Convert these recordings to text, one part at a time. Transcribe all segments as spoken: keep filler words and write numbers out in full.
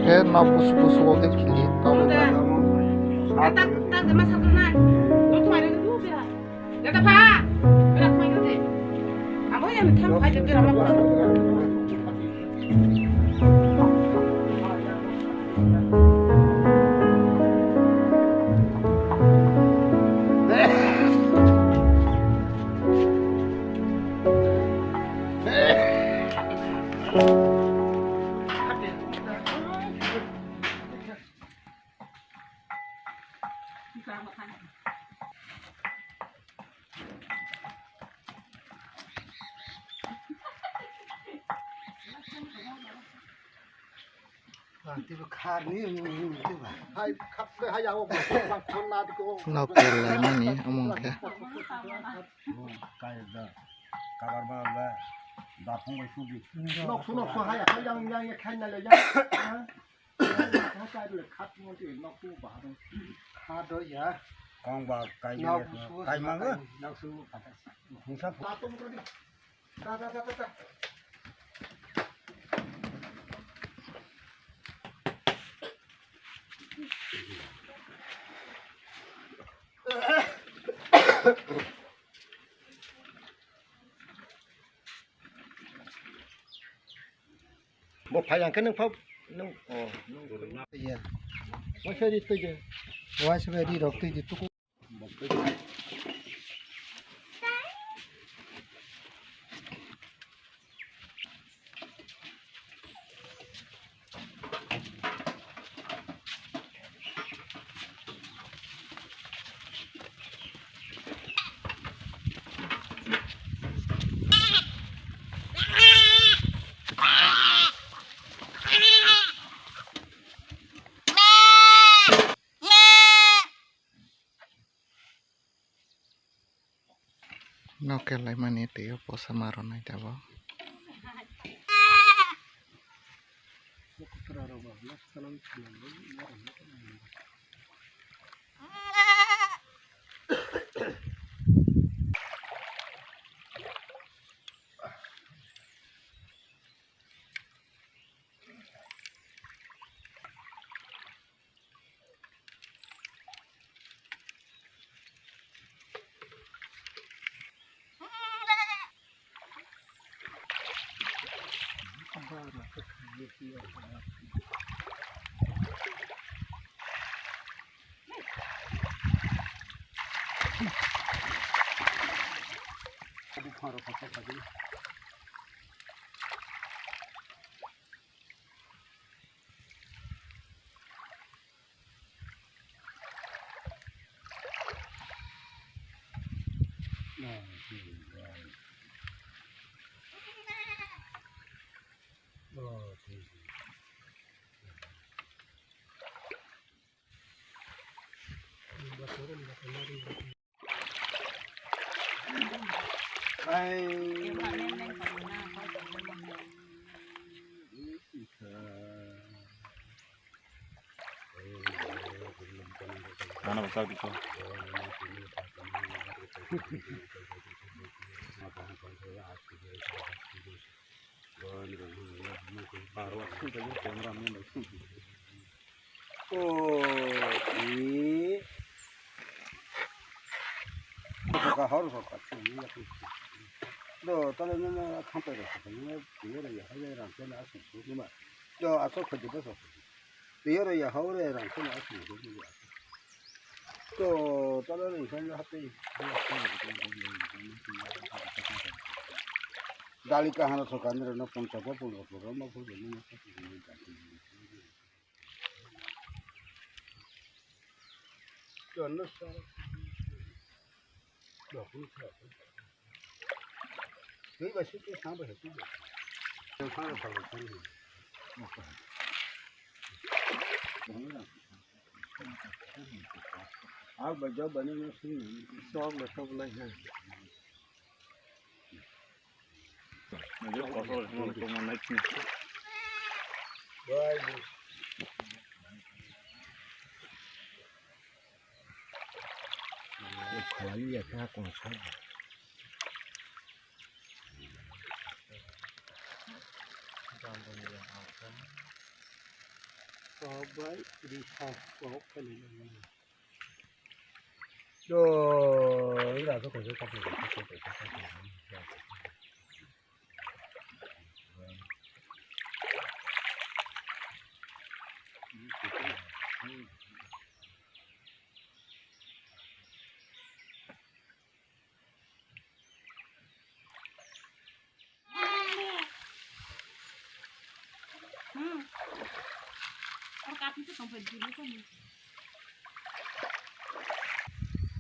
Eh, nok busu busu o de khili. Nok kel laimani omo khe. Kabar ba ba da phung bai sugi. Nok su nok su hai hai yang yang yang khai na le yang. Kong ba kai ma ga. Noksu. Bo phai yang khe nwng phao nwng o nwng. Iya. Waisa ri twi de. Waisa ri rok twi de tuku. Nok kel laimani twi o posa ma rwnai tabok. O, i. Kahor kahor. Do, tole nini khampai rok khampai nini tiyoro ya, hai rang khe na asuk suk nima. Do, asuk khadi do sok. Tiyoro ya, hau re rang khe na asuk suk nima. Do, tole nini khampai hati. Dali kahana sok ani rok no pungsa ko pungsa ko ma pungsa nima. Bai ri sa kok kali. Yo, ira to ko ko ko.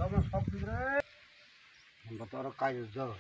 Tamo sok tigre. Ang kotor kayu jo.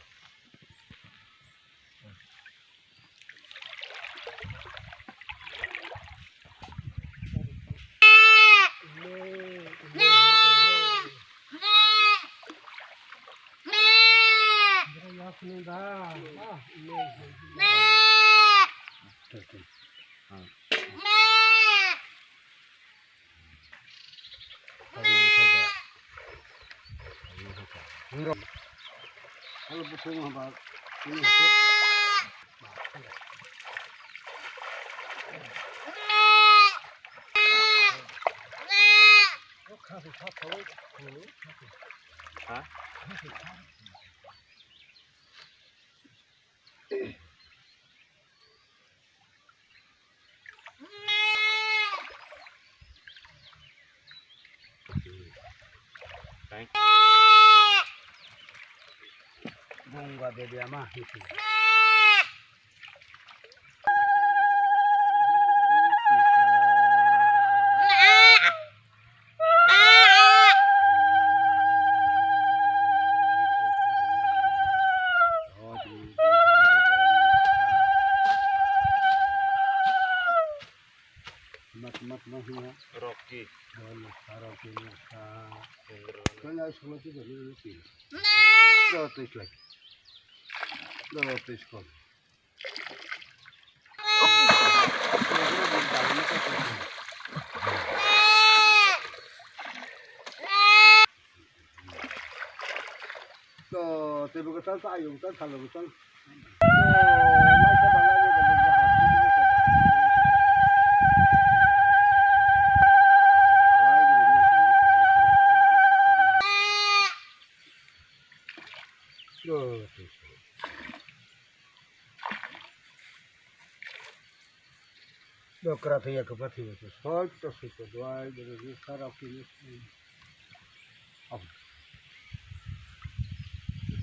Bunga bebia ma hisi. Mat mat ma hina. Rocky. Rocky, Rocky. Kanya semua tu jadi Rocky. Dah tu islam. Dah tu islam. To, tei bo kwtal ta ayung ta salo kwtal. To, laisa ba laisa ba. To, to. Dokra thwiya kwpha thwiya se soi to soi to dwai de de sara kini. Ab.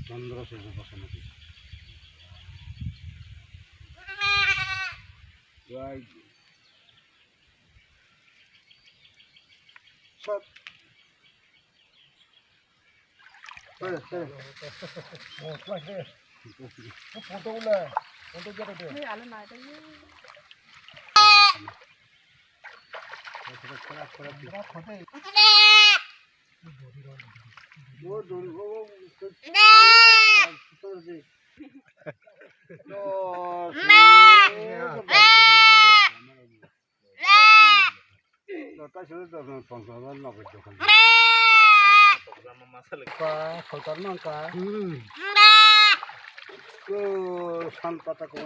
Chandra se se pasana ki. Dwai. Sat. Ka, soltar nang ka. Hmm. Ko san pata ko.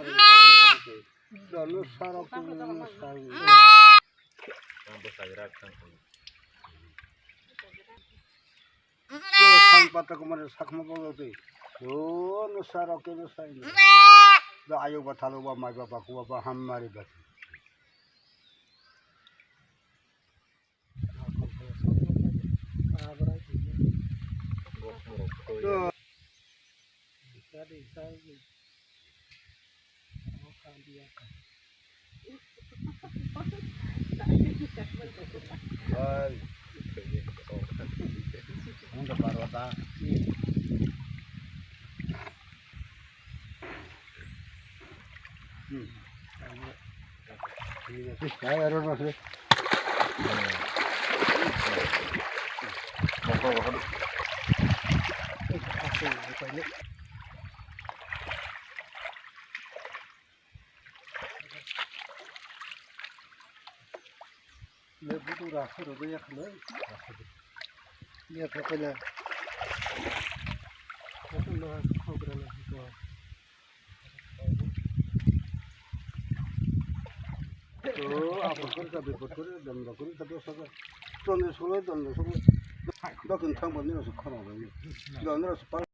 Dolu saro ko saro. Ko san pata ko mare sakma ko lote. Dolu saro ko sai. Da ayo ba thalo ba mai ba ba ko ba ham mari ba. Le butu rasa rogo ya khana. Ya khana. Butu na khobra na ko. To, apa ko Ka bipot kore, dam da kore, ta dosa ka. Ton de solo, dam da solo. Dokin thang bani rasa khana bani. Dam da rasa